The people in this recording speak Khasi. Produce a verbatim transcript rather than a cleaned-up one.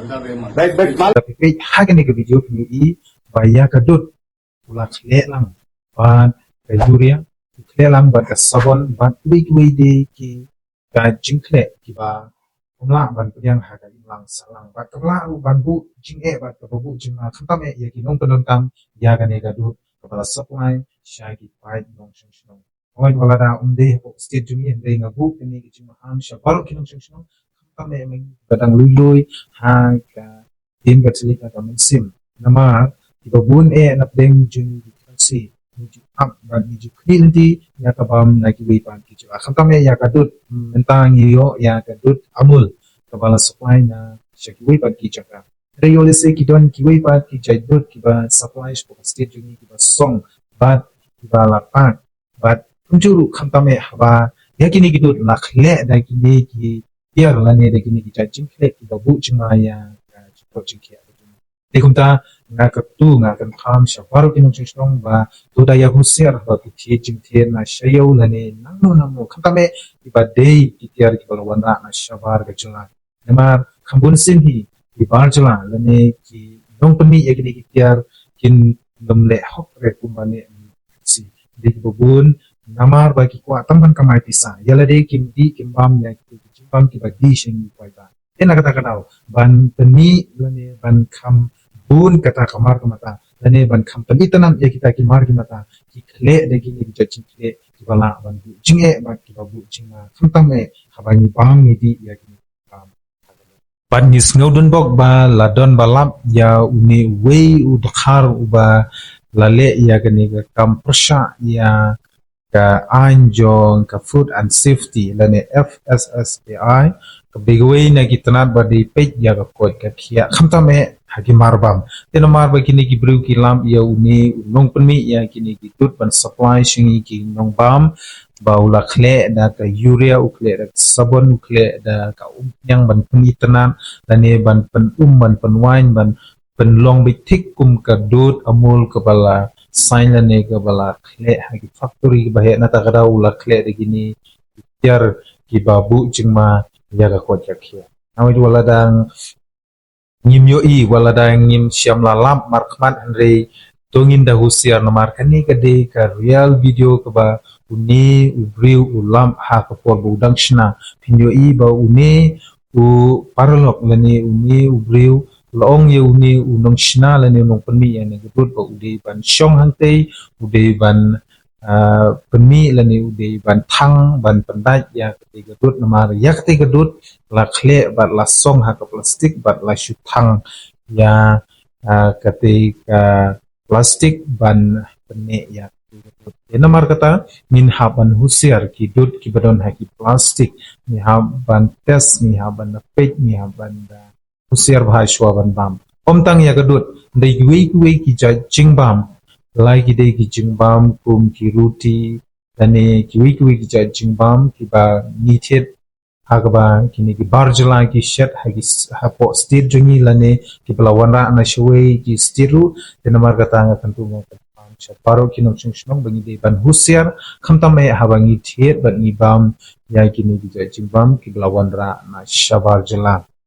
Bad phi peit ha kane ka video phin ïohi ba ïa ka dud u la khleh lang bad ka urea, u khleh lang bad ka sabon bad kiwei kiwei de ki ka jingkhleh kiba ym lah ban pdiang ha ka imlang sahlang bad kaba lah ruh ban buh jingeh bad kaba buh jingma khamtam eh ïa ki nongpyndonkam ïa kane ka dud kaba la supply sha ki paid nongshong shnong. Hooid, wat lada ym dei hapoh state jong ngi, hynrei nga buh kane ka jingmaham sha baroh ki nongshong shnong, khamtam eh ma ngi ba dang lui lui ha ka ïing ka thylliej ha ka mynsiem. Namar kiba bun eh na pdeng jong ngi ki Khasi, ngi ju ap bad ngi ju khmih lynti ïa ka bam na kiwei pat ki jylla, khamtam eh ïa ka dud. Mynta ngi ïoh ïa ka dud Amul kaba la supply na sha kiwei pat ki jaka. Hynrei ïoh lehse ki don kiwei pat ki jait dud kiba supply sha ka state jong ngi kiba song bad kiba la pak bad kumjuh ruh khamtam eh haba ïa kine ki dud la khleh da kine ki tiar lane da kine ki jait jingkhleh kiba buh jingma ïa ka jingpot jingkhiah. Te kumta nga kyntu, nga kynpham sha baroh ki nongshong shnong ba to da ïa husiar haba phi thied jingthied na sha ïew lane nangno nangno, khamtam eh kiba dei ki tiar kiba la wanrah na shabar ka jylla. Namar kham bun sien hi ki bar jylla lane ki nongpynmih ïa kine ki tiar kin ym leh hok re kumba leh ki Khasi. Dei kiba bun namar ba ki kwah tang ban kamai pisa, ïa lade kim dih kim bam ïa ki jingbam kiba dih sha ngi paidbah. Te na kata ka daw ban pynmih lane ban kham bun kata ka mar ka mata lane ban kham pynitynnad ïa kita ki mar ki mata, ki khleh da kine ki jait jingkhleh kiba lah ban buh jingeh bad kiba buh jingma khamtam eh haba ngi bam ngi dih ïa kine ki bam. Bad ngi sngew donbok ba la don ba lap ïa une uwei u dkhar uba la leh ïa kane ka kam pyrshah ïa ka aiñ jong ka Food and Safety lane F S S A I, kaba dei kawei na ki tnat ba dei peit ïa ka koit ka khiah khamtam eh ha ki mar bam. Te namar ba kine ki briew ki lap ïa une u nongpynmih ïa kine ki dud ban supply sha ngi ki nongbam, ba u la khleh da ka urea, u khleh da ka sabon, u khleh da ka umphniang ban pynitynnad lane ban pynum ban pynwaiñ ban pynlong beit thik kum ka dud Amul kaba la saiñ lane kaba la khleh ha ki factory kiba heh, na kata ka daw u la khleh da kine ki tiar kiba buh jingma ïa ka koit ka khiah. Namar wat lada ngim ïohi, wat lada ngim shym la lap markhmat, hynrei to ngin da husiar namar kane ka dei ka real video kaba une u briew u lap ha ka por ba u dang shna. Phin ïohi ba une u paralok lane une u briew u la ong ïa une u nongshna lane u nongpynmih ïa kane ka dud ba u dei ban shong hangtei, u dei ban ah, pynmih lane u dei ban thang ban pyndait ïa katei ka dud, namar ïa katei ka dud la khleh bad la song ha ka plastik bad la shu thang ïa, ah, katei ka plastik ban pynneh ïa katei ka dud. Te namar kata ngin hap ban husiar, ki dud kiba don ha ki plastik ngi hap ban test, ngi hap ban da peit, ngi hap ban da husiar bha shuwa ban bam. Ym tang ïa ka dud, hynrei kiwei kiwei ki jait jingbam, la ki dei ki jingbam kum ki ruti lane kiwei kiwei ki jait jingbam kiba ngi thied ha kaba kine ki bar jylla ki shet ha ki s-, hapoh state jong ngi lane kiba la wanrah na shawei ki state ruh. Te namar kata nga kyntu, nga kyntu sha baroh ki nongshong shnong ba ngi dei ban husiar khamtam eh haba ngi thied bad ngi bam ïa kine ki jait jingbam kiba la wanrah na shabar jylla.